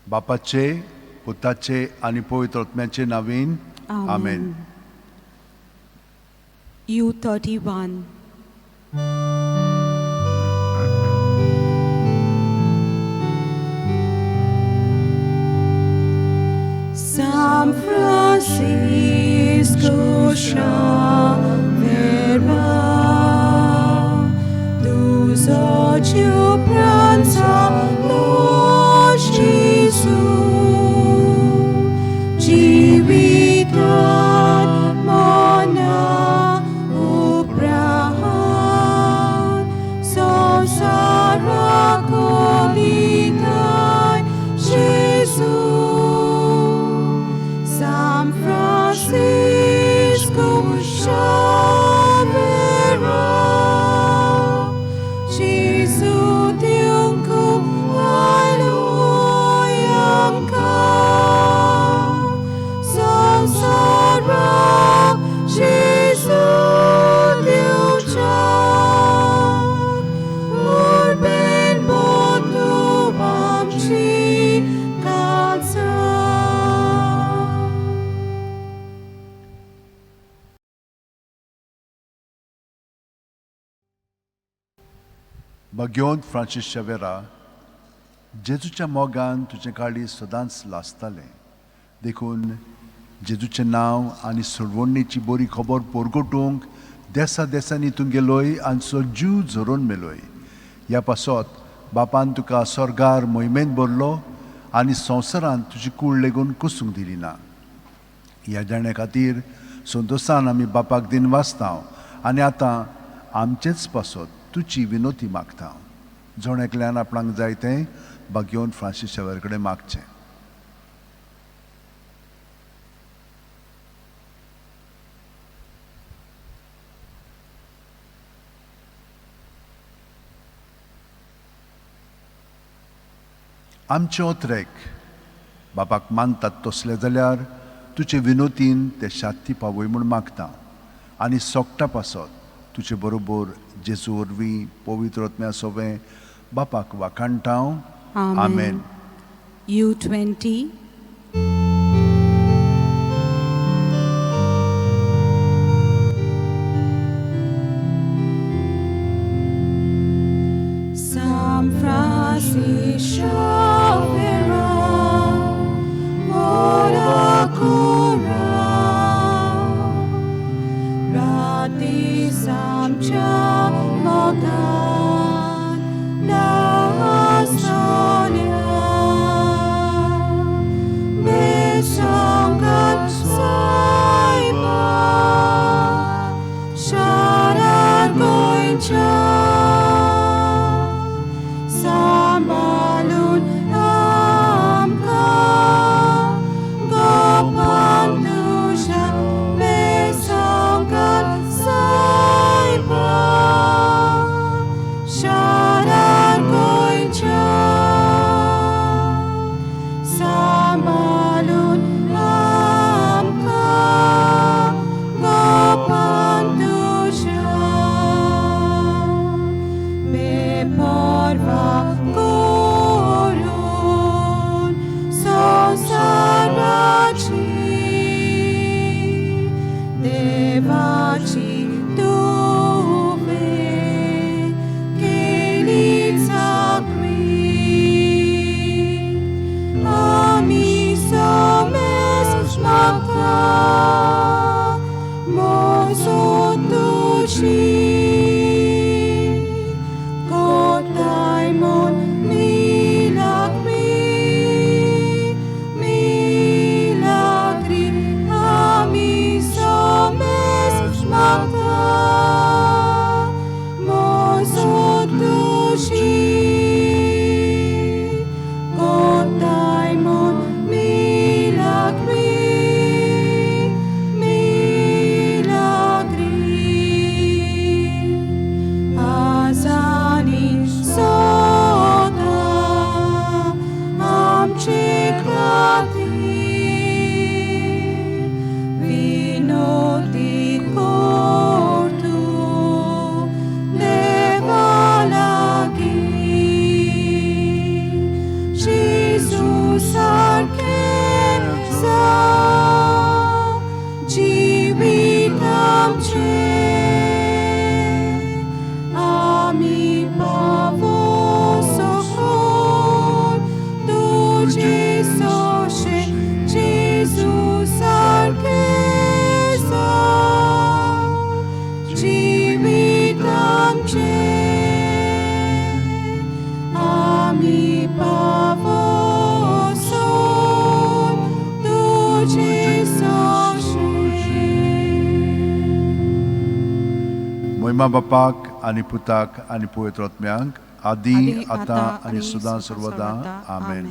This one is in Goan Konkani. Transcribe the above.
बापाचे, पुताचे आनी पवित्र आत्म्याचे नांवान आमेन. U 31. San Francisco Xavier, tu odio pranza Lord Gesù, Civitan mona uprahan, Samsara kobitan Gesù. San Francisco Xavier, Gesù Diuncu Alleluia ka, Samsara Gesù Diunca, Urben botu amci kalsa. भाग्यवंत फ्रांसीस शेवेरा, जेजूच्या मोगान तुजें काळीज सदांच लासतालें. देखून जेजूचें नांव आनी सोडवणीची बरी खबर परगटूंक देसा देसांनी तूं गेलोय आनी सो जीव झरोवन मेलोय. ह्या पासत बापान तुका स्वर्गार मोहिमेंत भरलो आनी संवसारांत तुजी कूड लेगून कुसूंक दिली ना. ह्या जाण्या खातीर संतोशान आमी बापाक दिन वाचता आनी आतां आमचेच पासत तुजी विनोती मागता. जण एकल्यान आपणाक जाय तें भाग्यवंत फ्रांसीस शेवर कडेन मागचें. आमचे ओत्रेक बापाक मानतात तसले जाल्यार तुजे विनोतीन ते शांती पावय म्हूण मागता आनी सोकटा पासत तुजे बरोबर जेजू वरवीं पवित्र आत्म्या सोवें बापाक वाखाणटा. आमेन. U 20. San Francisco Xavier, ora cura, rati samcha mogan lastolia, besongat saiba, sharar goincha. Sambalun amka, gopantusha besongat saiba, sharar goincha. Sambalun amka, gopantusha. जिवीत आमचें आमी पावोसोन तुजे सोशे. मोहिमा बापाक आनी पुताक आनी पवित्र आत्म्यांक, आदी, आतां आनी सदां सर्वदां. आमेन.